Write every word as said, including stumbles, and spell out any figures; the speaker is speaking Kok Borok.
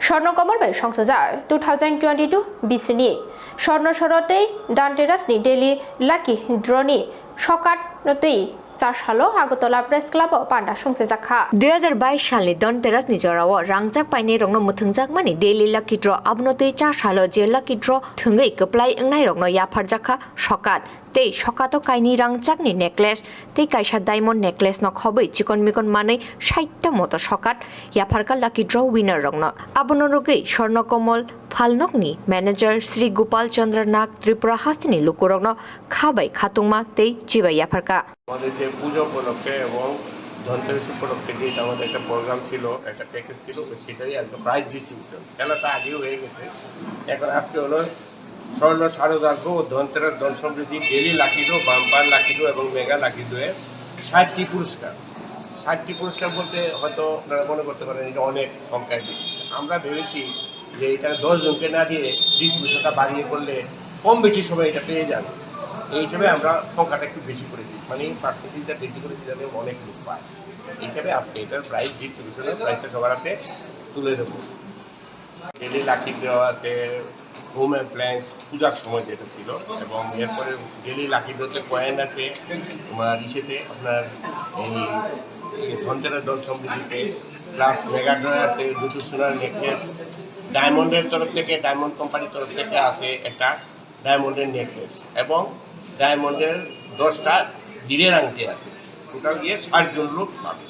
Swarno Komol bai songsajak two thousand twenty-two bisini Swarno Soro tei Dhanteras ni daily lucky draw ni sokat tei char salo Agartala Press Club o panda songchajak kha. Dui hazar bais salni Dhanteras ni jorao rangjak painai rokno mwthwngjakmani daily lucky draw, abono tei char salo je lucky draw thwngwi kwplai wngnai rokno yapharjak kha sokat. Tei sokato kainwi rangchakni necklace tei kaisa diamond necklace no khobwi chikon mikon manwi sait ta moto sokat yapharkha lucky draw winner rokno. Abono rwgwi Swarno Komol phalnokni manager Sri Gopal Chandra Nag Tripura hasteni lukurokno kha bai khatungma tei chibai yapharkha. আমাদের যে পুজো উপলক্ষে এবং ধনতেরাস উপলক্ষে যে আমাদের একটা প্রোগ্রাম ছিল, একটা প্যাকেজ ছিল, সেটাই আজকে প্রাইজ ডিস্ট্রিবিউশন। খেলাটা আগেই হয়ে গেছে, এখন আজকে হলো স্বর্ণ শারদীয়ার্ঘ ও ধনতেরাস ধন সমৃদ্ধি daily lucky draw, bumper lucky draw এবং মেগা লাকি ড্রয়ে ষাটটি পুরস্কার। ষাটটি পুরস্কার বলতে হয়তো আপনারা মনে করতে পারেন এটা অনেক সংখ্যায় বেশি। আমরা ভেবেছি যে এটা দশ জনকে না দিয়ে ডিস্ট্রিবিউশনটা বাড়িয়ে করলে কম বেশি সবাই এটা পেয়ে যাবে। এই হিসেবে আমরা সংখ্যাটা একটু বেশি করেছি, মানে পার্সেন্টেজটা বেশি করেছি যাতে অনেক লোক পায়। এই হিসাবে আজকে এটার প্রাইজ ডিস্ট্রিবিউশনের প্রাইজটা সবার হাতে তুলে দেবো। ডেইলি লাকি ড্র আছে, হোম অ্যাপ্লায়েন্স পূজার সময় যেটা ছিল, এবং এরপরে ডেইলি লাকি ড্রতে কয়েন আছে, তোমার ইসেতে আপনার এই, এই ধনতেরাস ধন সমৃদ্ধিতে, প্লাস মেগা ড্র আছে, দুটো সোনার নেকলেস, ডায়মন্ডের তরফ থেকে, ডায়মন্ড কোম্পানির তরফ থেকে আছে একটা ডায়মন্ডের নেকলেস এবং ডায়মন্ডের দশটা হীরের আংটি আছে। টোটাল গিয়ে ষাট জন লোক পাবে।